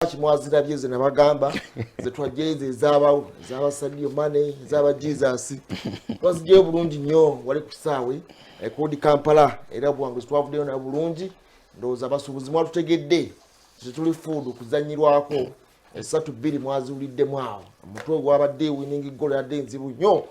Match mwazirabye ze nabagamba zetwajjayo, ezo ezaabawo, ezaba Sadio Mane, ezaba Jesus, twazijjayo bulungi nnyo wali ku kisaawe ekodi Kampala, era obuwanguzi twavuddeyo nayo bulungi. Ndowooza abasuubuzi mwatutegedde, tetuli food kuzanyirwako. 3-2 mwaziwuliddemu awo omutwe gwabadde winning goal yadde enzibu nnyo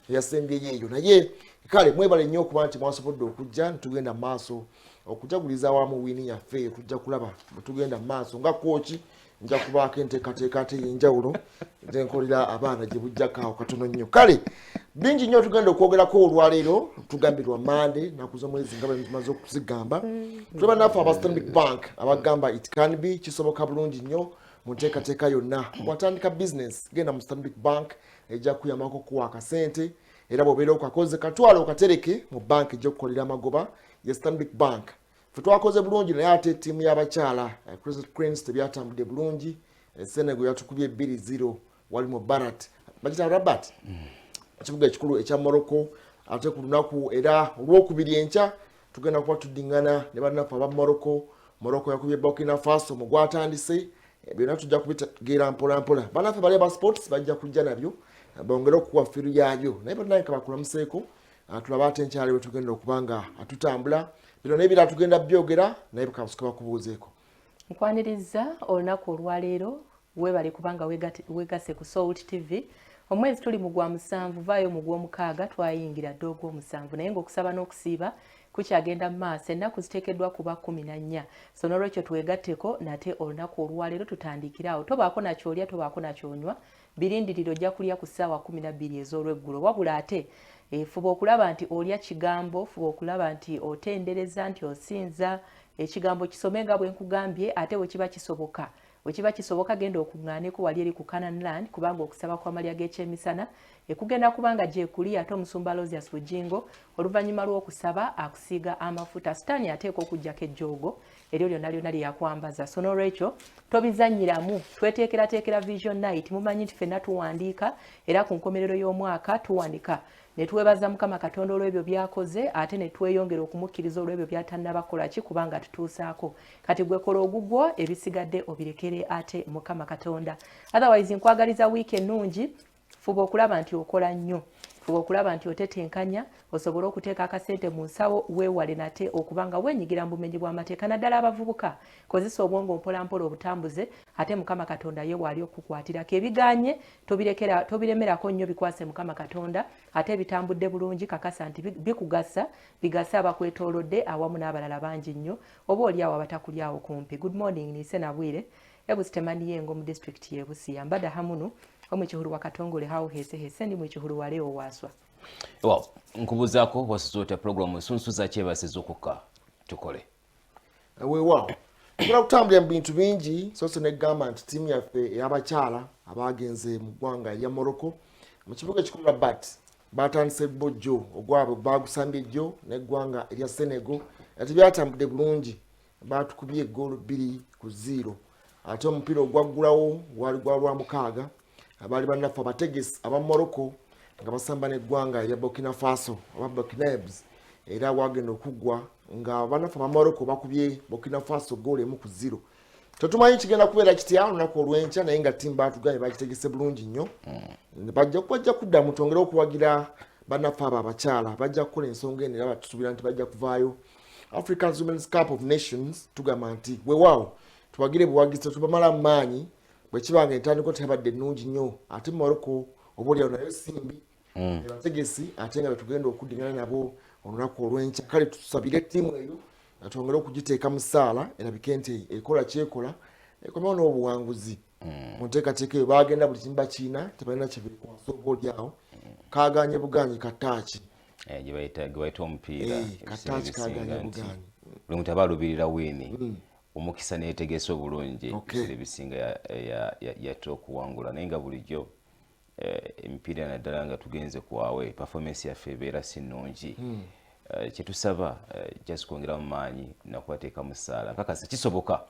eyasembyeyo eyo. Naye kale mwebale nnyo okuba nti mwasobodde okujja ntugenda mu maaso okujaguliza awamu win yaffe eyo. Tujja kulaba bwe tugenda mu maaso. Nga coach nja kubaako enteekateeka ate ey'enjawulo zenkolera abaana gye bujjako awo katono nnyo. Kale bingi nnyo tugenda okwogerako olwaleero. Tugambirwa Mande, naku z'omwezi nga bwe tumaze okuzigamba. Tulaba naffe aba Stanbic Bank abagamba it can be, kisoboka bulungi nnyo mu nteekateeka yonna. Bwatandika business, genda mu Stanbic Bank, ejja kuyambako kuwa akasente, era bw'obeera okakoze katwala okatereke mu bank, ejja okukolera amagoba ye Stanbic Bank. Fe twakoze bulungi, naye ate ttiimu y'abakyala Crested Cranes tebyatambudde bulungi. Senegal yatukubye 2-0 wali mu Barat, bagita Rabat, ekibuga ekikulu ekya Morocco. Ate ku lunaku era olwokubiri, enkya, tugenda kuba tuddiŋŋana ne bannaffe aba Morocco. Morocco yakubye Burkina Faso mu gwatandise. Byonna tujja kubitegeera mpola mpola. Bannaffe bali aba sports bajja kujja nabyo bongere okukuwa feel yaabyo. Naye bannange kabakulamuseeko. Tulabe ate enkyalo bwe tugenda okuba nga tutambula. Bino n'ebirala tugenda byogera, naye kabasuka bakubuuzeeko. Nkwaniriza olunaku olwaleero. Weebale kubanga wegasse ku Salt TV. Omwezi tuli mu gwa 7, vaayo mu gw'omukaaga, twayingira dda ogw'omusanvu, naye ng'okusaba n'okusiiba kukyagenda mu maaso. Ennaku ziteekeddwa kuba 14, so n'olwekyo twegatteko nate olunaku olwaleero. Tutandikire awo. Tobaako nakyolya, tobaako nakyonywa, birindiriro, ojja kulya ku ssaawa 12 ez'olweggulo. Wabula ate fuba okulaba nti olya kigambo, fuba okulaba nti otendereza, nti osinza ekigambo, kisome nga bwe nkugambye. Ate bwe kiba kisoboka, bwe kiba kisoboka, genda okuŋŋaaneko wali eri ku Canaan Land, kubanga okusaba kw'amalya g'ekyemisana ekugenda kubanga gyekuli. Ate omusumba Alozius Bugingo oluvannyuma lw'okusaba akusiiga amafuta. Sitaani ateeka okugjako ejjoogo eryo lyonna lyonna lye yakwambaza, so n'olwekyo tobizannyiramu. Tweteekerateekera Vision Night. Mumanyi nti ffenna tuwandiika, era ku nkomerero y'omwaka tuwanika ne twebaza Mukama Katonda olw'ebyo by'akoze, ate ne tweyongera okumukkiriza olw'ebyo by'atannaba ki kubanga tutuusaako. Kati gwe kola ogugwo, ebisigadde obirekere ate Mukama Katonda. Otherwise nkwagaliza wiiki ennungi. Fuba okulaba nti okola nnyo, fuba okulaba nti otetenkanya osobole okuteeka akasente mu nsawo. Weewale nate okuba nga weenyigira mu bumenyi bw'amateeka, naddala abavubuka. Kozesa obwongo mpolampola obutambuze, ate Mukama Katonda ye waali okukukwatirako. Ebiganye tobiremerako nnyo, bikwase Mukama Katonda. Ate ebitambudde bulungi, kakasa nti bikugasa, bigase abakwetoolodde awamu n'abalala bangi nnyo oba oli awo abatakuli awo kumpi. Good morning. Niise Nabwire Ebusitemaniyengo mu disitulikiti y'e Busia. Mbada hamunu omwikihulu wa Katongole hawo hese hese ndi mwikihulu wa Leo Waswa. Well, nkubuzaako wasuza otya? Programu esunsuza kyebasiza okukka tukole. Weewaawo, tugenda kutambulira mu bintu bingi. Sose negamba nti ttiimu yaffe ey'abakyala abagenze mu ggwanga erya Morocco mu kibuga ekikulu Rabat batandise bojjo ogwabwe, bagusambye jjo n'eggwanga erya Senegal. Tebyatambudde bulungi, batukubye egoolo 2-0. Ate omupiira ogwaggulawo gwali gwa Lwamukaaga, abaali bannaffe abategesi aba Morocco nga basamba n'eggwanga erya Burkina Faso oba Burkinabes, era wagenda okuggwa nga bannaffe aba Morocco bakubye Burkina Faso goolo 1-0. Tetumanyi kigenda kubeera kitya olunaku olw'enkya, naye nga ttiimu batugambye bagitegese bulungi nnyo. Bajja kuddamu twongere okuwagira bannaffe abo abakyala, bajja kukola ensonga eno, era batusuubira nti bajja kuvaayo. African Women's Cup of Nations, tugamba nti weewaawo, tuwagire buwagizi, tetubamala mu maanyi. Bwe kiba nga entandiko teyabadde nnungi nnyo, ate Morocco oba oliawo nayo simbi bategesi, ate nga betugenda okuddingana nabo olunaku olw'enkya. Kale tusabire ttiimu eyo, twongere okugiteeka mu ssaala, erabike nti ekola kyekola, ekomewo n'obuwanguzi mu nteekateeka eyo. Bagenda buli kimu bakiina, tebalina kyebekwasa, oba oliawo kaganye buganyi kataaki. Gye bayita omupiira. Kataaki kaganye buganyi. Buli muntu aba alubirira win, omukisa neetegesa obulungi. Ebiseera ebisinga yatera okuwangula, naye nga bulijjo emipiira, naddala nga tugenze kwawe, performance yaffe ebeera si nnungi. Kyetusaba just kwongeramu maanyi nakubateeka mu ssaala. Nkakasa kisoboka,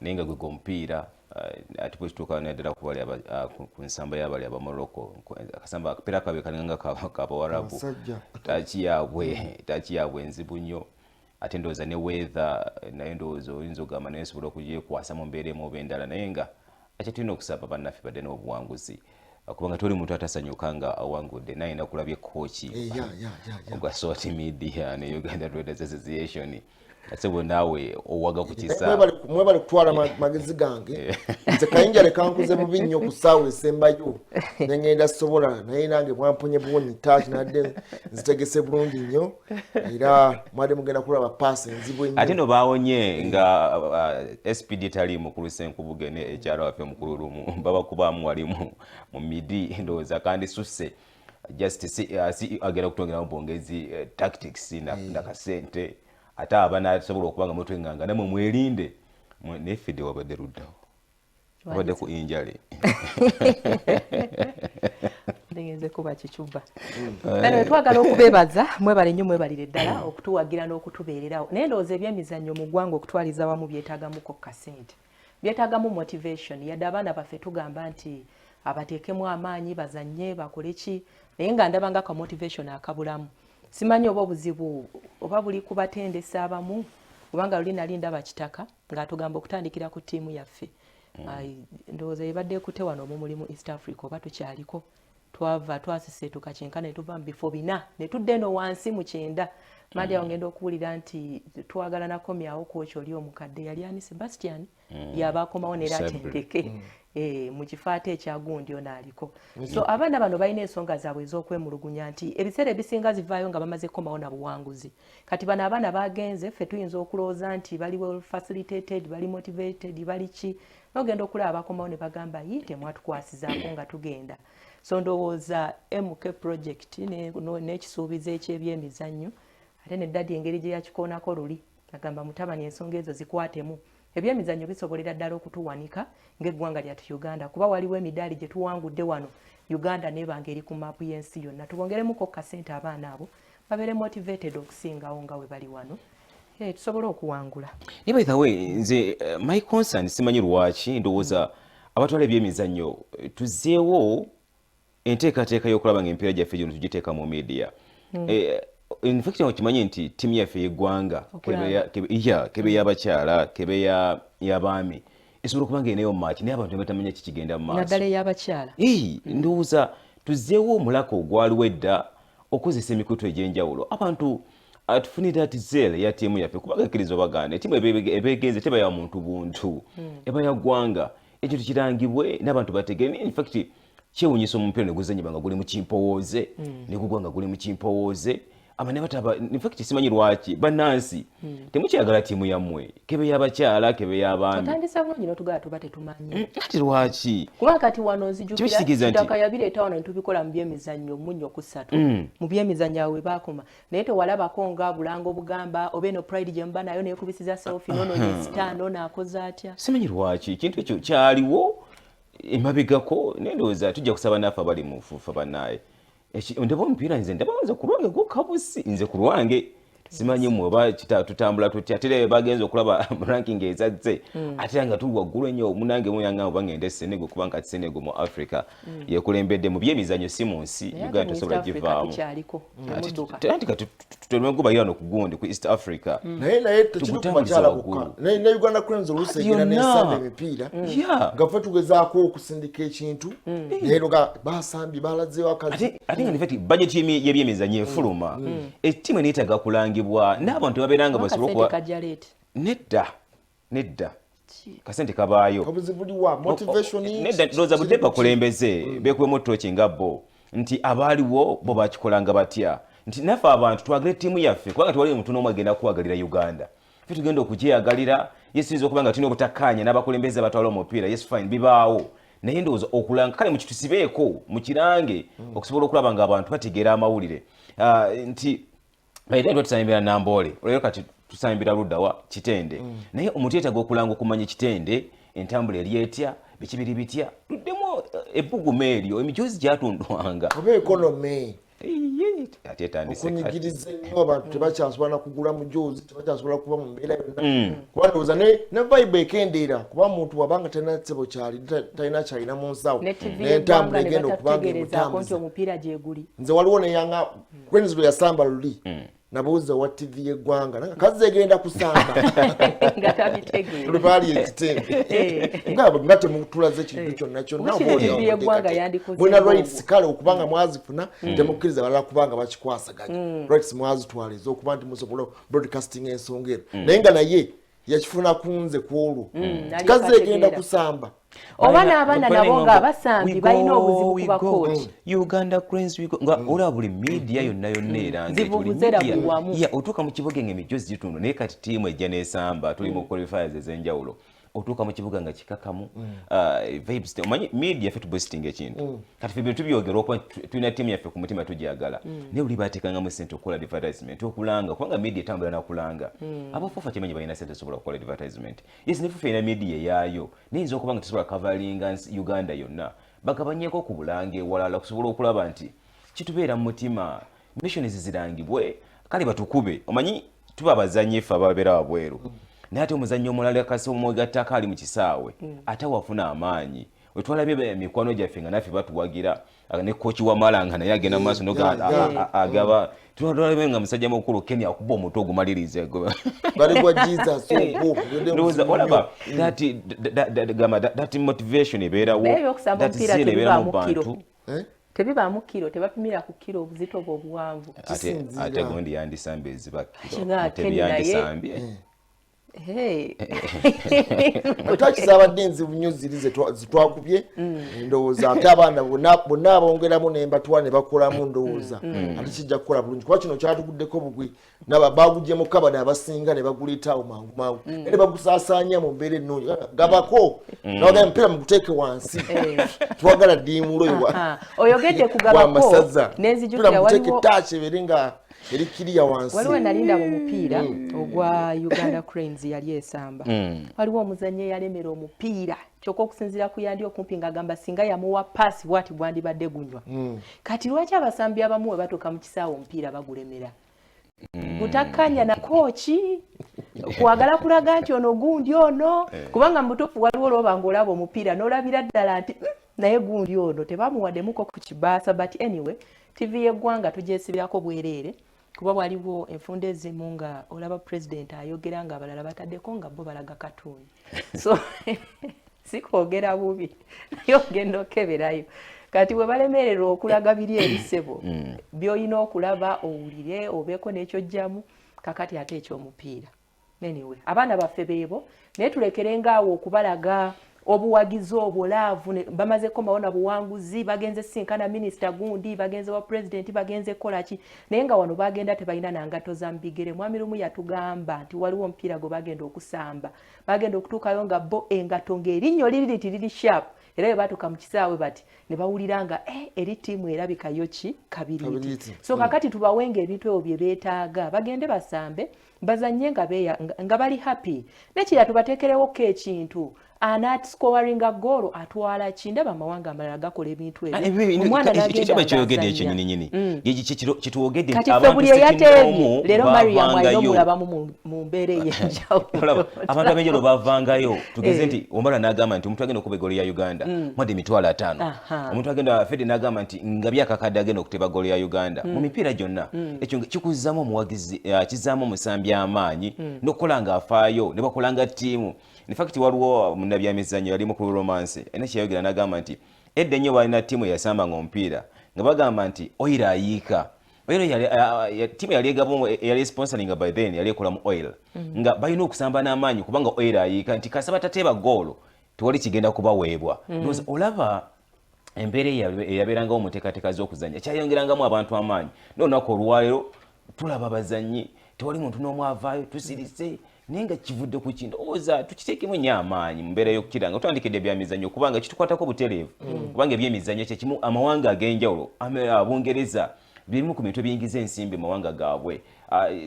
naye nga gwega omupiira ate bwekituuka naddala kubali ku nsamba y'abali Abamorocco, akasamba akapiira kaabwe kalinga nga kabawarabu. Touch yaabwe enzibu nnyo. Ate ndowooza ne weather naye ndowooza oyinza okugamba naye osobola okugyekwasa mu mbeera emu oba endala, naye nga Akye tulina okusaba bannaffe badde n'obuwanguzi, kubanga toli muntu atasanyuka nga awangudde. Naye nakulabye coach ogwa Salt Media ne Uganda Traders Association, sebo naawe owaga ku kisa. Mwebale kutwala magezi gange. Nze kayinja lekankuze bubi nnyo ku ssaawa esembayo, nengenda sobola, naye nange mwamponye buwonyi. Taaki nadde nzitegese bulungi nnyo, era mwadde mugenda kulaba paasi enzibu ennyo. Ate no bawonye nga SPD tali mukulu Senkubuge ne ekyalo waffe mukulu Lumu babakubamu wali mu midi. Ndowooza kandi susse just si agenda kutwongeramu bwongezi tactics na kasente, ate abanasobola okuba nga mutwenganga namwe mwerinde. Naye Fide wabadde luddawo, wabadde ku injale. Ngenze kuba kicuba. Anyway, twagala okubeebaza, mwebale nnyo, mwebalire ddala okutuwagira n'okutubeererawo. Naye ndowooza ebyemizannyo mu ggwanga okutwaliza wamu byetaagamuko kasente, byetaagamu motivation. Yadde abaana baffe tugamba nti abateekemu amaanyi, bazanye, bakole ki, naye nga ndaba nga ka motivation akabulamu. Simanyi oba obuzibu oba buli kubatendesa abamu, kubanga luli nali ndaba Kitaka ng'atugamba okutandikira ku ttiimu yaffe. Ndowooza ebadde ekute wano omumuli mu East Africa, oba tukyaliko, twava twasiseetuka kyenkana ne tuva mu bifo 4 ne tudda eno wansi mu 90. Mandi awo ngenda okuwulira nti twagala nakomyawo coach oli omukadde, yali ani, Sebastian, yaba akomawo neera atendeke mu kifo ate ekyagundi ono aliko. So abaana bano balina ensonga zaabwe ez'okwemulugunya nti ebiseera ebisinga zivaayo nga bamaze kukomawo na buwanguzi. Kati bano abaana bagenze, ffe tuyinza okulowooza nti bali well facilitated, bali motivated, bali ki, nogenda okulaba bakomawo ne bagamba, "Yi, temwatukwasizaako nga tugenda." So ndowooza MK project n'ekisuubizo eky'ebyemizannyo, ate ne daddy engeri gye yakikoonako luli, agamba mutabani ensonga ezo zikwatemu. Ebyemizannyo bisobolera ddala okutuwanika ng'eggwanga lyatu Uganda, kuba waliwo emidaali gye tuwangudde wano Uganda nebanga eri ku maapu y'ensi yonna. Tubongeremuko kasente, abaana abo babeere motivated okusingawo nga we bali wano, tusobole okuwangula. Naye by the way, nze my concern, simanyi lwaki ndowooza abatwala ebyemizannyo, tuzzeewo enteekateeka y'okulaba nga emipiira gyaffe gino tugiteeka mu media. In fact okimanyi nti ttiimu yaffe y'eggwanga, kebe y'abakyala, kebe y'abaami, esobola okuba nga eneyo match, naye abantu nebatamanya kikigenda mu maaso. Naddala ey'abakyala. Ndowooza tuzzeewo omulaka ogwaliwo edda okukozesa emikutu egy'enjawulo, abantu tufunire ati zeal eya ttiimu yaffe, kubanga ekkiriza obaganda, ettiimu ebegenze teba ya muntu buntu, eba ya ggwanga. Ekintu kirangibwe n'abantu bategere. In fact kyewunyisa omupiira ne guzanyibwa nga guli mu kimpowooze, ne gugwa nga guli mu kimpowooze, aba bataba. In fact simanyi lwaki bannansi temukyagala ttiimu yammwe, kebe y'abakyala, kebe y'abaami. Otandisa bulungi n'otugala tuba tetumanyi. Ati lwaki? Kuba kati wano nzijukira Kitaka yabireeta wano netubikola mu byemizannyo, munnyo ku ssatu mu byemizannyo awo we baakoma, naye tewalabako nga bulango bugamba oba eno pride gye muba nayo nekubisiza selfie nono yesita nono akoze atya. Simanyi lwaki ekintu ekyo kyaliwo emabegako, naye ndowooza tujja kusaba naffe abali mu FUFA bannaaye. Ndaba omupiira, nze ndaba nze ku lwange gukabusi, nze ku lwange simanyi mwe oba tutambula tutya. Ate bagenza okulaba ranking ezazze, ate nga tuli waggulu ennyo. Munange muyanga oba ngende Senegal, kubanga kati Senegal mu Africa yekulembedde mu byemizannyo, si mu nsi. Uganda tosobola givaamu. Anti kati tutemegubayira no kugundi ku East Africa. Naye tekiri ku bakyala bokka, ne Uganda Cranes oluusi egenda nesamba emipiira nga ffe tugezaako okusindika ekintu, naye nga basambye balazeewo akazi. Ate nga nifati budget y'ebyemizannyo efuluma, ettiimu eneetaaga kulangibwa n'abantu babeera nga basobola okuba nedda nedda, kasente kabaayo. Nedda, ndowooza budde bakulembeze beekubemu ttooki nga bo nti abaaliwo bo bakikolanga batya, nti naffe abantu twagale ttiimu yaffe, kubanga tewali omuntu n'omu agenda kukwagalira Uganda, ffe tugenda okugyeyagalira. Yes, okuba nga tulina obutakkaanya n'abakulembeze abatwala omupiira, yes, fine, bibaawo, naye ndowooza okulanga kale mukitusibeeko, mukirange okusobola okulaba nga abantu bategeera amawulire, nti baita tusambira Namboole olwero, kati tusambira luddawa? Kitende. Naye omuntu yeetaaga okulanga okumanya Kitende entambula eri etya, biki biri bitya, tuddemu ebbugumu eryo emijoozi gyatundwanga. Oba economy ate etandise. Okunyigiriza ennyo abantu, tebakyasobola nakugula mujoozi, tebakyasobola kuba mu mbeera yonna, kuba ndowooza ne vibe ekendeera, kuba muntu wabanga talina ssebo kyali, talina kyalina mu nsawo, n'entambula egenda okubanga emutambuza. Omupiira gyeguli. Nze waliwo neyanga Cranes lwe yasamba luli. Nabuuza wa TV y'eggwanga, kazze egenda kusamba. Nga tabitegeera. Lubaali ekitenge. Nga temutulaze kintu kyonna kyonna. Oba kiri TV y'eggwanga yandikoze Mulina ng'ogwo. rights, kale okubanga mwazifuna, temukkiriza balala kubanga bakikwasaganya. Rights mwazitwala ez'okuba nti musobola broadcasting ensonga eno, naye nga naye yakifuna kunze ku olwo. Nalyoka Kazze egenda ategeera. kusamba. Oba n'abaana nabo ng'abasambi balina obuzibu ku bakooti. Uganda Cranes we go, nga olaba buli media yonna yonna eranga ekyo, buli Zivuvuzera media. buli wamu. Yeah, otuuka mu kibuga nga emijjozi gitundwa, naye kati ttiimu ejja n'esamba, tuli mu qualifiers ez'enjawulo, otuuka mu kibuga nga kikakamu. Vibes omanyi media ffe tuboosting ekintu. Kati ffe bintu tubyogera okuba tulina ttiimu yaffe ku mutima, tugyagala, naye buli bateekangamu sente okukola advertisement, okulanga, kubanga media etambula nakulanga. Aba FUFA kimanyi balina sente esobola okukola advertisement. Yes, ne FUFA erina media eyaayo, naye yinza okuba nga tesobola coveringa Uganda yonna. Bagabanyeko ku bulanga ewalala okusobola okulaba nti kitubeera mu mutima, missions zirangibwe. Kale batukube, omanyi tuba abazannyi ffe ababeera wabweru, naye ate omuzannyi omulala kasi omwegattako ali mu kisaawe, ate wafuna amaanyi. Wetwalabye mikwano gyaffe nga naffe batuwagira, ne kochi Wamala nga naye agenda mu maaso agaba. Twalabye nga musajja mukulu Ken akuba omutwe ogumaliriza. Bali gwa Jesus ogwo. Ndowooza olaba gamba that motivation ebeerawo, Naye ebyokusamba that omupiira zeal ebeera mu tebibaamu kiro. bantu. Eh? Tebibaamu kiro, tebapimira ku kiro obuzito bwe obuwanvu. Ate Kisinziira. ate gundi yandisambye eziba kiro. Kinga Mutebi Ken naye- yandisambye. Hey. Ate kizabadde enzibu nnyo ziri zetwakubye. Ndowooza ate abaana bonna bonna abongeramu nembatwala ne bakolamu, ndowooza ate kijja kukola bulungi, kuba kino kyatuguddeko bugwi. Bagugyemu kabani abasinga ne baguleeta awo mangu mangu, naye ne bagusaasaanya mu mbeera ennungi. Gabako nabaga emipiira muguteeke wansi, twagala ddiimulo. Aha. Oyogedde kugabako, Wamasaza nenzijukira muteeke waliwo taaki ebeere nga eri kiriya wansi. Waliwo nalinda mu mupiira ogwa Uganda Cranes yali esamba, waliwo omuzannyi eyalemera omupiira, kyokka okusinziira ku yandi okumpi ng'agamba singa yamuwa paasi bwati gwandibadde gunywa. Kati lwaki abasambi abamu we batuuka mu kisaawe omupiira bagulemera? Butakkanya na kooki, kwagala kulaga nti ono gundi ono, kubanga mu butuufu waliwo olwoba ng'olaba omupiira n'olabira ddala nti naye gundi ono tebamuwaddemuko ku kibaasa." But anyway, TV y'eggwanga tugyesibirako bwereere, kuba waliwo enfunda ezimu nga olaba pulezidenti ayogera nga abalala bataddeko nga bo balaga katuuni. So si kwogera bubi, naye ogenda okeberayo kati bwe balemererwa okulaga biri ebisebo by'olina okulaba, owulire obeeko n'ekyojjamu. Kakati ate ekyomupiira, anyway, abaana baffe beebo, naye tulekerengaawo okubalaga obuwagizi obwo love. Bamaze komawo na buwanguzi, bagenze sinkana minisita gundi, bagenze wa pulezidenti, bagenze kukola ki, naye nga wano bagenda tebalina nangato za mubigere. Mwami Lumu yatugamba nti waliwo omupiira gwe bagenda okusamba, bagenda okutuukayo nga bo engato ng'erinnyo liri liti liri sharp, era bwe batuuka mu kisaawe bati ne bawulira nga eri ttiimu erabikayo ki kabiriiti. Kabiriiti. So kakati tubawenga ebintu ebyo bye beetaaga, bagende basambe, bazanye nga bali happy. Nekira tubateekerewoko ekintu, anaascoringa goolo atwala ki? Ndaba amawanga amalala gakola ebintu ebyo, omwana n'agenda Kyaba kyeyogedde ekyo ng'azannya. nyini nyini kitwogedde. Kati ffe buli eyateebye leero Mariam alina omulabamu mu mbeera ey'enjawulo. Olaba, abantu ab'enjawulo bavangayo, tugeze Eh. nti Omala n'agamba nti omuntu agenda okuba egolo ya Uganda mwadde 50,000. Omuntu agenda Fede n'agamba nti nga byakakadde agenda okuteba golo ya Uganda mu mipiira gyonna. Ekyo kikuzaamu omuwagizi, kizaamu omusambi amaanyi n'okukola ng'afaayo ne bakola nga ttiimu. In fact, waliwo munnabyamizannyo yali mukulu Romance alina kyeyayogera n'agamba nti edda ennyo balina ttiimu eyasambanga omupiira nga bagamba nti oil ayiika. Oil ttiimu yali egaba, yali sponsoringa by then, yali ekola mu oil, nga balina okusamba n'amaanyi kubanga oil ayiika, nti kasaba tateeba goolo tewali kigenda kubaweebwa. Ndowooza olaba embeera eyabeerangawo mu nteekateeka z'okuzannya kyayongerangamu abantu amaanyi. N'olunaku olwaleero tulaba abazannyi tewali muntu n'omu avaayo, tusirise, naye nga kivudde ku kintu. Ndowooza tukiteekemu nnyo amaanyi mu mbeera y'okukira nga tutandikidde ebyamizannyo, kubanga kitukwatako butereevu, kubanga ebyemizannyo kyekimu amawanga ag'enjawulo, Bungereza bimu ku bintu ebiyingiza ensimbi mu mawanga gaabwe.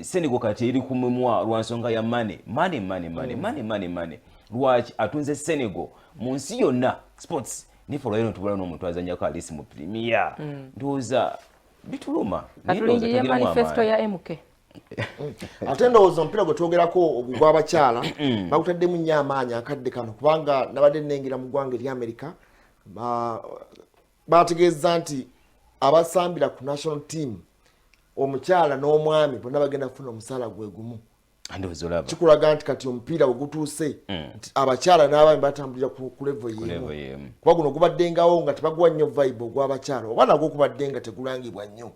Senegal kati eri ku mumwa lwa nsonga ya money, money, money, money, money, money, money. Lwaki atunze Senegal mu nsi yonna sports? Nife olwaliro ntubula n'omuntu azanyako alisi mu Premier. Ndowooza bituluma, naye ndowooza Katulindirire twongeremu manifesto amaanyi. ya MK. Ate ndowooza omupiira gwe twogerako ogwo gw'abakyala bagutaddemu nnyo amaanyi akadde kano, kubanga nabadde nnengera mu ggwanga erya Amerika, bategeeza nti abasambira ku national team Omukyala n'omwami bonna bagenda kufuna omusaala gwe gumu. Ndowooza olaba. Kikulaga nti kati omupiira wegutuuse nti abakyala n'abaami batambulira ku level level y'emu. Y'emu. Kuba guno gubaddengawo nga tebaguwa nnyo vibe ogw'abakyala, oba nagwo gubadde nga tegulangibwa nnyo,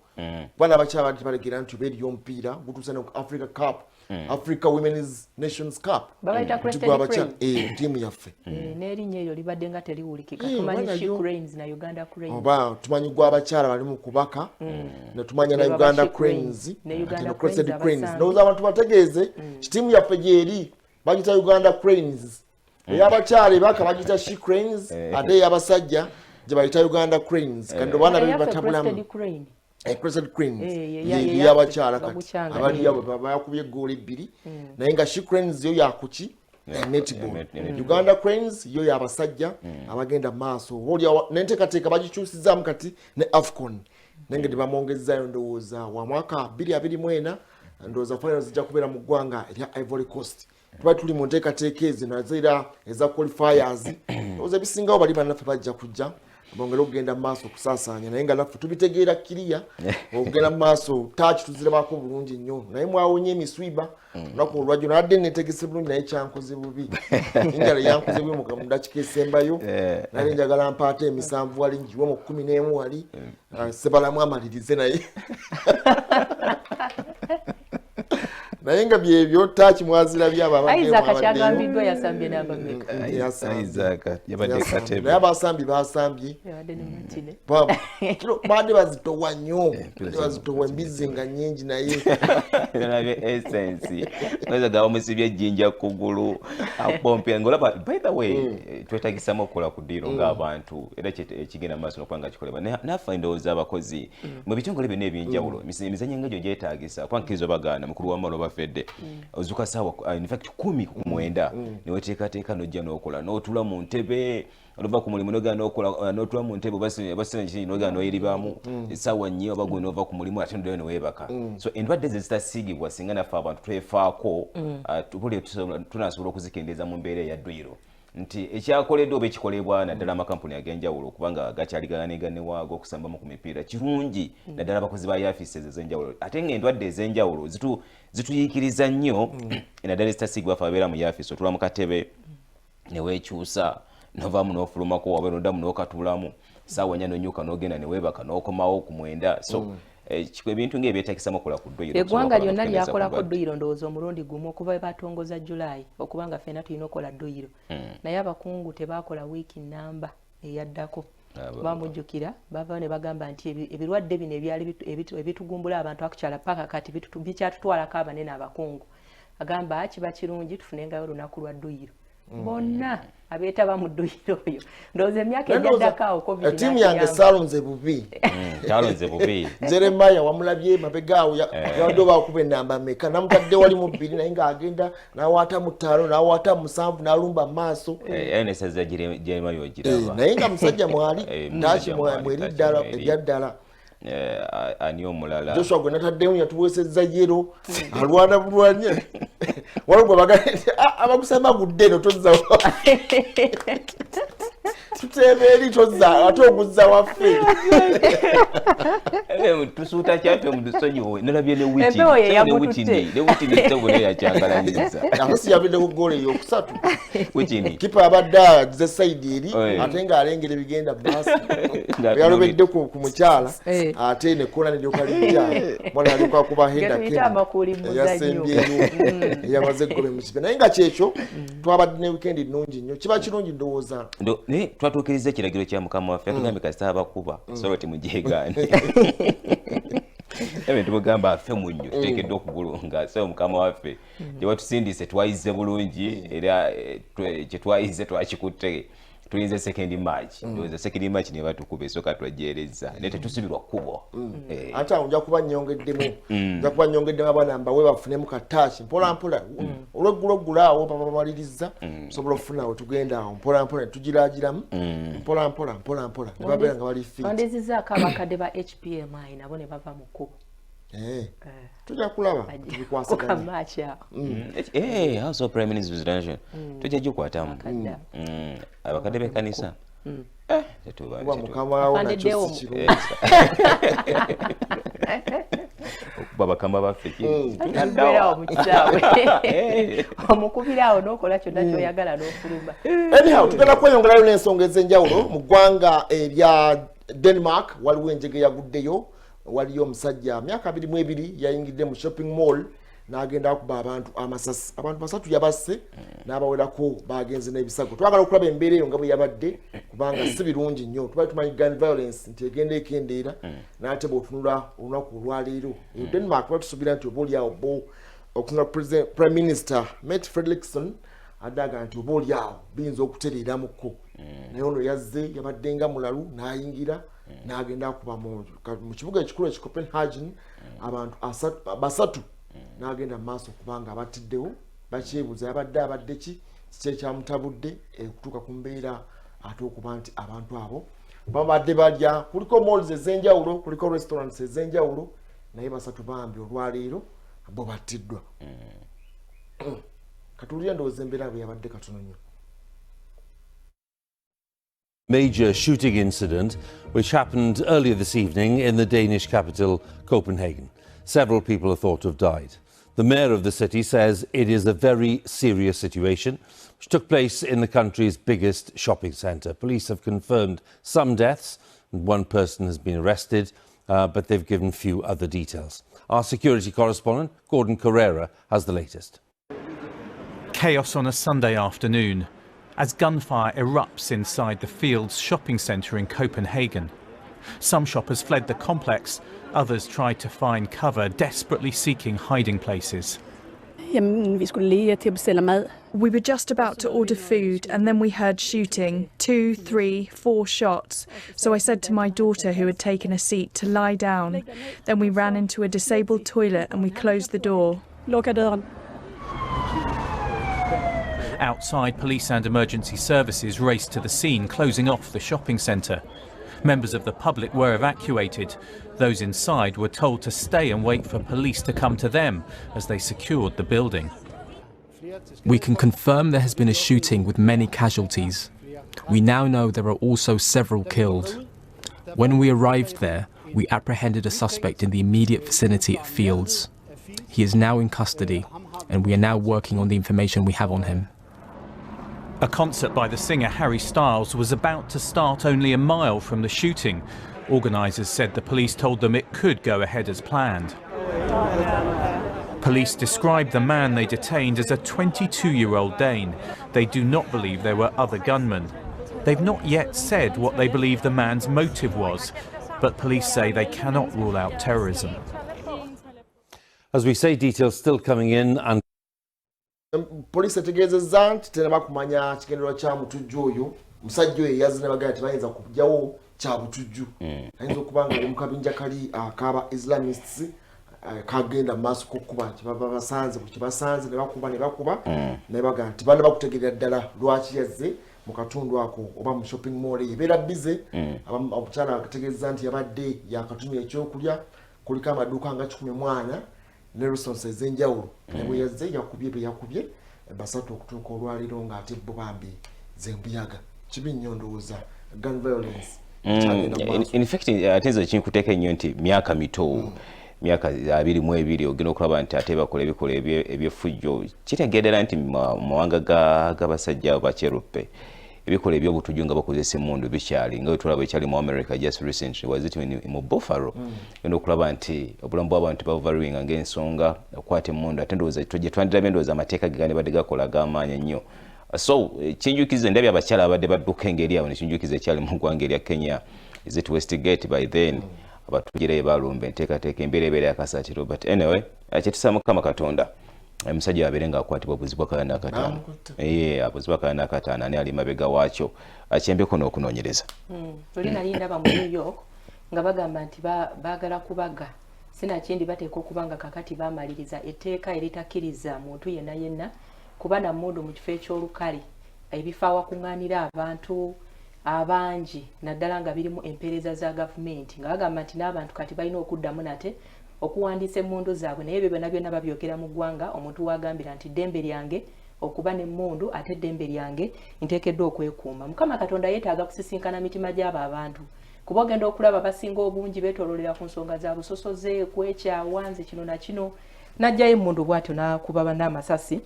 kuba n'abakyala bali tebalegera nti oba eriyo omupiira gutuuse ne ku Africa Cup, Africa Women's Nations Cup. Babayita Nti Crested gw'abakyala Cranes. Ttiimu yaffe. N'erinnya eryo libadde nga teriwulikika. Oba Tumanyi She nayo. Cranes na Uganda Cranes. Oba tumanyi gw'abakyala bali mu kubaka, netumanya na Ne baba Uganda She Cranes, Cranes ne Uganda ate no Cranes Crested Cranes. abasambi. Ndowooza abantu bategeeze ttiimu yaffe gyeri bagita Uganda Cranes, ey'abakyala ebaka bagita She Cranes, ate ey'abasajja gye bayita Uganda Cranes. Kandi obaana be Eyaffe batabulamu. Crested Crane. Crested Cranes Ye y'abakyala kati bagukyanga. abali abo bakubye eggoolo ebbiri, naye nga She Cranes yo yakuki? Netball. Netball. Uganda Cranes yo y'abasajja abagenda mu maaso. Oba oli n'enteekateeka bagikyusizaamu kati ne AFCON, naye nga tebamwongezaayo. Ndowooza wa mwaka 2024, ndowooza final zijja kubeera mu ggwanga erya Ivory Coast. Tuba tuli mu nteekateeka ezo nazo era eza qualifiers. Ndowooza ebisingawo bali bannaffe bajja kujja bongere okugenda mu maaso okusaasaanya, naye nga naffe tubitegeera kiriya okugenda mu maaso. Taaki tuzirabako bulungi nnyo, naye mwawonye emiswiba olunaku olwajjo. Nabadde netegese bulungi, naye kyankoze bubi, enjala yankoze bubi mu dakiika esembayo. Nali njagala mpaate emisanvu wali ngiwe mu 11 wali, sebalamu amalirize, naye nga byebyo taaki mwazirabye abo abadde Isaac mwabaddeyo. Kyagambiddwa yasambye namba meka? Yasambye. Isaac yabadde Yasambye. katebe. Naye abasambi basambye. Yabadde ne Martine. Badde bazitowa nnyo. Empira Badde bazitowa, embizzi nga nnyingi, naye nalabye essence oyinza gaba musibye ejjinja kugulu akuba omupiira ngaolaba. By the way, twetagisamu okukola ku ddiiro ng'abantu, era ekigenda mu maaso nokuba nga kikolebwa. Naffe ndowooza abakozi mu bitongole byonna ebyenjawulo, emizannyo nga gyo gyetaagisa, kuba nkiriza obagaana mukulu w'amalo bafedde ozuka saawa, in fact 19:50, neweteekateeka nojja n'okola n'otula mu ntebe. Oluva ku mulimu nogenda nokola, n'otula mu ntebe oba oba nogenda noyiribamu essaawa 4, oba gwe nova ku mulimu ate noddayo neweebaka. So endwadde ezo zitasiigibwa, singa naffe abantu twefaako, tubuli tunasobola okuzikendeeza mu mbeera eya dduyiro nti ekyakoleddwa oba ekikolebwa naddala amakampuni ag'enjawulo okubanga gakyali ganeganewaago okusambamu ku mipiira kirungi, naddala abakozi ba yafiisi ezo ez'enjawulo. Ate ng'endwadde ez'enjawulo zituyiikiriza nnyo, naddala ezitasiigibwa. Ffe ababeera mu yafiisi, otula mu katebe neweekyusa, novaamu n'ofulumako wabe noddamu n'okatuulamu saawa 4, nonyuka n'ogenda neweebaka n'okomawo ku 9. So ebintu ng'ebyetagisamu okukola ku dduyiro Eggwanga okusobola lyonna okukendeeza ku lyakolako ndwadde. dduyiro ndowooza omulundi gumu okuva we batongoza Julayi, okubanga ffenna tulina okukola dduyiro, naye abakungu tebakola wiiki namba eyaddako. Bamujjukira bavayo ne bagamba nti ebirwadde bino ebyali ebitugumbula abantu akukyala paka kati bikyatutwalako abanene. Abakungu agamba kiba kirungi tufunengayo olunaku lwa dduyiro, bonna abeetaba mu dduyiro oyo. Ndowooza emyaka Naye ndowooza, egyaddako awo COVID ttiimu yange n'atuyamba. Saalonze bubi. Kyalonze bubi. Jeremaya wamulabye mabega awo, yabadde oba akuba enamba meka, namutadde wali mu bbiri, naye ng'agenda n'awaata mu ttaano, n'awaata mu musanvu, n'alumba mu maaso. Era nesaza Jeremayo ogiraba. Naye nga musajja mwali Eh, taaki musajja mwali, mweri taaki ddala mweri. ebya ddala. Ani omulala? Joshua gwe nataddemu yatuweesezza yero, alwana bulwanye. Waliwo gwe bagambye nti, "Ah, abakusamba gudde eno, tozza, tuteeba eri, tozza ate oguzza waffe." Tusuuta kyaffe mutusonyiwe. Nalabye ne Empewo ye yamututte. Ne Witini sebo naye yakyankalanyiza. Ate si yabadde ku ggoolo eyokusatu? Witini. Kipa abadde agize side eri, ate ng'alengera ebigenda mu maaso. Yalobedde ku mukyala, ate nekola neryoka lijja, mwana yalyoka kuba heda. Ge tuyita amakuuli mu muzannyo. Eyasembyeyo eyamaze eggobe mu kibe. Naye nga kyekyo, twabadde ne weekend nnungi nnyo. Kiba kirungi ndowooza. Naye twatuukiriza ekiragiro kya mukama waffe, yatugambye kasita abakuba solo temugyegaane. Ebe tumugamba affe munnyo, tuteekeddwa okugulunga. So mukama waffe gyewatusindise twayize bulungi, era kyetwayize twakikutte. Tulinze second match. Ndowooza second match ne batukuba esooka twajjereza, naye tetusubirwa kkubo. Ate awo nja kuba nnyongeddemu abaana mbawe bafunemu kataaki mpola mpola. Olweggulo awo babamaliriza, sobola okufuna we tugenda awo mpola mpola ne tugiragiramu mpola mpola mpola mpola ne babeera nga bali fit. Wandizizaako abakadde ba HPMI nabo ne bava mu kkubo. Tujja kulaba tubikwasaganya. Kukamaki awo. House of Prime Minister Presidential tujja gikwatamu. Abakadde abo. Abakadde b'ekkanisa. Kuba mukama wo nakyo Afandiddewo. si kirungi. Okuba bakama baffe. Tubeerawo mu kisaawe, omukubiraawo n'okola kyonna kyoyagala n'ofuluma. Anyhow, tugenda kweyongerayo n'ensonga ez'enjawulo. Mu ggwanga erya Denmark waliwo enjege yaguddeyo. Waliyo omusajja myaka 22 yayingidde mu shopping mall n'agenda akuba abantu amasasi. Abantu basatu yabasse n'abawerako bagenze n'ebisago. Twagala okulaba embeera eyo nga bwe yabadde, kubanga si birungi nnyo. Tubali tumanyi gun violence nti egenda ekendeera, n'ate bw'otunula olunaku olwaleero eyo Denmark, tuba tusuubira nti oba oliawo bo okutunula Prime Minister Mette Frederiksen addaga nti oba oliawo biyinza okutereeramuko, naye ono yazze yabadde nga mulalu n'ayingira n'agenda akuba mu kibuga ekikulu eki Copenhagen abantu basatu n'agenda mu maaso kubanga abatiddewo. Bakyebuuza yabadde abadde ki, kiki ekyamutabudde okutuuka ku mbeera ate okuba nti abantu abo babadde balya. Kuliko malls ez'enjawulo, kuliko restaurants ez'enjawulo, naye basatu bambi olwaleero bo battiddwa. Katuwulire ndowooza embeera bwe yabadde katono nnyo. Major shooting incident which happened earlier this evening in the Danish capital, Copenhagen. Several people are thought to have died. The mayor of the city says it is a very serious situation which took place in the country's biggest shopping centre. Police have confirmed some deaths and one person has been arrested, but they've given few other details. Our security correspondent, Gordon Corera, has the latest. Chaos on a Sunday afternoon as gunfire erupts inside the Fields shopping centre in Copenhagen. Some shoppers fled the complex, others tried to find cover, desperately seeking hiding places. Jamen, vi skulle lige til at bestille mad. We were just about to order food and then we heard shooting two, three, four shots. So I said to my daughter, who had taken a seat, to lie down. Then we ran into a disabled toilet and we closed the door. Lukker døren. Outside, police and emergency services raced to the scene, closing off the shopping centre. Members of the public were evacuated. Those inside were told to stay and wait for police to come to them as they secured the building. We can confirm there has been a shooting with many casualties. We now know there are also several killed. When we arrived there, we apprehended a suspect in the immediate vicinity of Fields. He is now in custody, and we are now working on the information we have on him. A concert by the singer Harry Styles was about to start only a mile from the shooting. Organisers said the police told them it could go ahead as planned. Police described the man they detained as a 22-year-old Dane. They do not believe there were other gunmen. They've not yet said what they believe the man's motive was, but police say they cannot rule out terrorism. As we say, details still coming in and Poliisi etegeezezza nti tenaba kumanya kigendererwa kya mutujju oyo. Musajja oyo eyazze ne bagamba tebayinza kujjawo kya butujju, ayinza okuba nga ali mu kabinja kali akaba Islamists kagenda mu maaso kokuba kyebava basanze buli kyebasanze ne bakuba ne bakuba, naye bagamba nti bana bakutegeerera ddala lwaki yazze mu katundu ako oba mu shopping mall eyo ebeera busy. Omukyala ategeeza nti yabadde yakatumya ekyokulya, kuliko amaduuka nga 140 ne restaurants ez'enjawulo, naye bwe yazze yakubye bye yakubye basatu okutuuka olwaleero ng'ate bo bambi zembuyaga. Kibi nnyo, ndowooza gun violence kyagenda mu maaso. In fact, ate nze kinkuteeka ennyo nti myaka mito, myaka 22, ogenda okulaba nti ate bakola ebikolwa ebyeffujjo. Kitegeerera nti mu mawanga g'abasajja abo bakyeruppe, ebikolwa ebyobutujju nga bakozesa emmundu bikyali, nga bwe tulaba ekyali mu America just recently, was it mu Buffalo? Ogenda okulaba nti obulamu bw'abantu babuvaluinga ng'ensonga okukwata emmundu. Ate ndowooza gye twandirabye, ndowooza amateeka ge gandibadde gakola ag'amaanyi ennyo. So kinjukiza ndabye abakyala abadde badduka engeri awo, nekinjukiza ekyali mu ggwanga erya Kenya, is it Westgate? By then abatujirayo balumba enteekateeka, embeera ebeera yakasatiro. But anyway, kyetusaba Mukama Katonda, omusajja abeere ng'akwatibwa buzibu akana n'akataano. Bamukutte. Ye abuzibu akana n'akataano, ani ali mabega waakyo, akyembeko n'okunoonyereza. Luli nali ndaba mu New York nga bagamba nti baagala kubaga, sinakindi bateeka okuba nga kakati bamaliriza etteeka eritakkiriza muntu yenna yenna kuba na mmundu mu kifo eky'olukale, ebifo awakuŋŋaanira abantu abangi, naddala nga birimu empeereza za gavumenti, nga bagamba nti n'abantu kati balina okuddamu nate okuwandiisa emmundu zaabwe. Naye ebyo byonna byonna babyogera mu ggwanga omuntu wagambira nti ddembe lyange. Okuba n'emmundu, ate eddembe lyange, nteekeddwa okwekuuma. Mukama Katonda yeetaaga kusisinkana mitima gy'abo abantu, kuba ogenda okulaba basinga obungi beetoololera ku nsonga za busosoze, kwekyawa, nze kino na kino. N'ajjayo emmundu bw'atyo n'akuba banne amasasi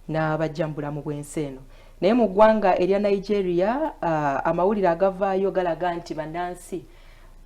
n'abajja mu bulamu bw'ensi eno. Naye mu ggwanga erya Nigeria, amawulire agavaayo galaga nti bannansi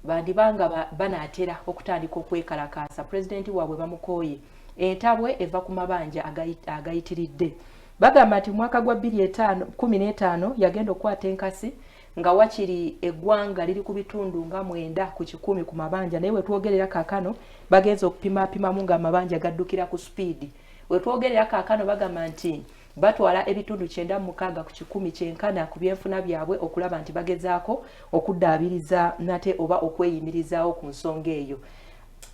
bandibanga banaatera okutandika okwekalakaasa. Pulezidenti waabwe bamukooye. Entabwe eva ku mabanja agayitiridde. Bagamba nti mu mwaka gwa 2015 yagenda okukwata enkasi nga wakiri eggwanga liri ku bitundu nga 90% ku mabanja, naye wetwogerera kaakano bagenza okupimapimamu nga amabanja gaddukira ku sipiidi. Wetwogerera kaakano bagamba nti batwala ebitundu 96% kyenkana ku byenfuna byabwe okulaba nti bagezaako okuddaabiriza nate oba okweyimirizaawo ku nsonga eyo.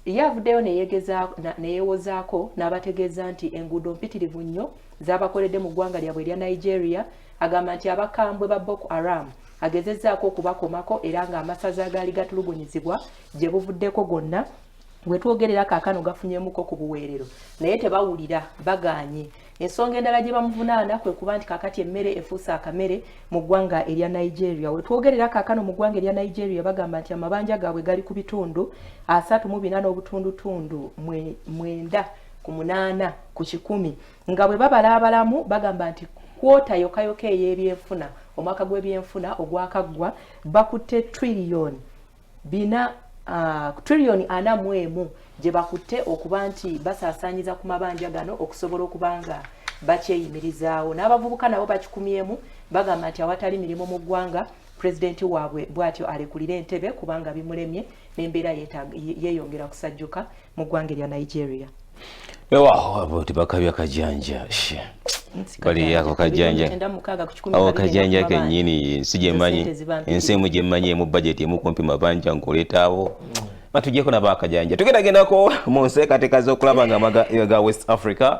Ye avuddeyo neyewozaako n'abategeeza nti enguudo mpitirivu nnyo zabakoledde mu ggwanga lyabwe erya Nigeria. Agamba nti abakambwe ba Boko Haram agezezzaako okubakomako, era ng'amasaza agaali gatulugunyizibwa gye buvuddeko gonna wetwogerera kaakano gafunyemuko ku buweerero, naye tebawulira, bagaanye. Ensonga endala gye bamuvunaana kwe kuba nti kaakati emmere efuuse akamere mu ggwanga erya Nigeria. Wetwogerera kaakano mu ggwanga erya Nigeria bagamba nti amabanja gaabwe gali ku bitundu 34 n'obutundutundu 98%, nga bwe babala abalamu bagamba nti quarter yokayoka ey'ebyenfuna, omwaka gw'ebyenfuna ogwakaggwa, bakutte triliyoni 4, triliyoni 41 gye bakutte okuba nti basaasaanyiza ku mabanja gano okusobola okuba nga bakyeyimirizaawo. N'abavubuka nabo bakikumyemu, bagamba nti awatali mirimu mu ggwanga, pulezidenti waabwe bw'atyo alekulira entebe kubanga bimulemye n'embeera yeeyongera kusajjuka mu ggwanga erya Nigeria. Weewaawo, abo tebakabya kajanja bali ako kajanja, awo kajanja kennyini. Ensi gyemmanyi, ensi emu gyemmanyi emu budget emu kumpi mabanja ng'oleetaawo batujjeko nabo akajanja. Tugendagendako mu nseekateeka z'okulaba nga amaga ga West Africa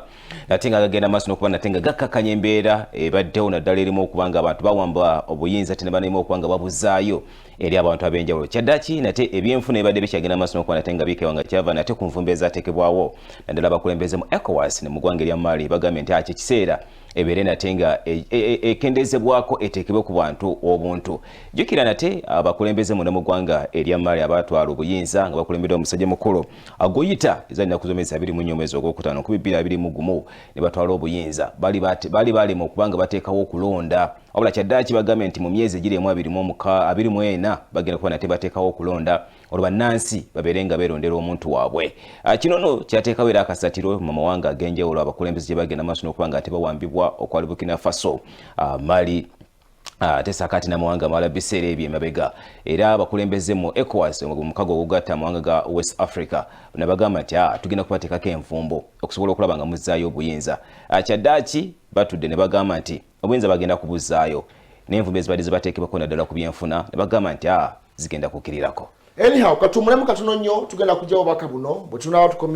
ate nga gagenda maaso n'okuba nate nga gakkakanya embeera ebaddewo, naddala erimu okuba nga abantu bawamba obuyinza ate ne banalimu okuba nga babuzaayo eri abantu ab'enjawulo. Kyaddaki nate ebyenfuna ebadde bikyagenda maaso n'okuba nate nga bikewa, nga kyava nate ku nvumbo ezateekebwawo naddala abakulembeze mu ECOWAS ne mu ggwanga erya Mali. Bagambye nti akyo ekiseera ebeere nate nga ekendezebwako, eteekebwe ku bantu obuntu. Jjukira nate abakulembeze munda mu ggwanga erya Mali abatwala obuyinza nga bakulembeddwa omusajja mukulu Goita, ezali nnaku z'omwezi 24 omwezi ogwokutaano 2021 ne batwala obuyinza, bali balema okuba nga bateekawo okulonda. Wabula kyaddaaki bagambye nti mu myezi egiri emu 24 bagenda kuba nate bateekawo okulonda, olwo bannansi babeere nga beerondera omuntu waabwe. Kino no kyateekawo era akasatiro mu mawanga ag'enjawulo abakulembeze gye bagenda maaso n'okuba nga ate bawambibwa okwali Burkina Faso, Mali, ate sakati n'amawanga amalala biseera ebyo emabega. Era abakulembeze mu ECOWAS, omukago ogugatta amawanga ga West Africa, nabagamba nti tugenda kubateekako envumbo okusobola okulaba nga muzzaayo obuyinza. Kyaddaaki batudde ne bagamba nti obuyinza bagenda kubuzzaayo, n'envumbo ezibadde zibateekebwako naddala ku byenfuna ne bagamba nti zigenda kukirirako. Anyhow, katumulemu katono nnyo, tugenda kujja obubaka buno bwe tunaaba tukomye.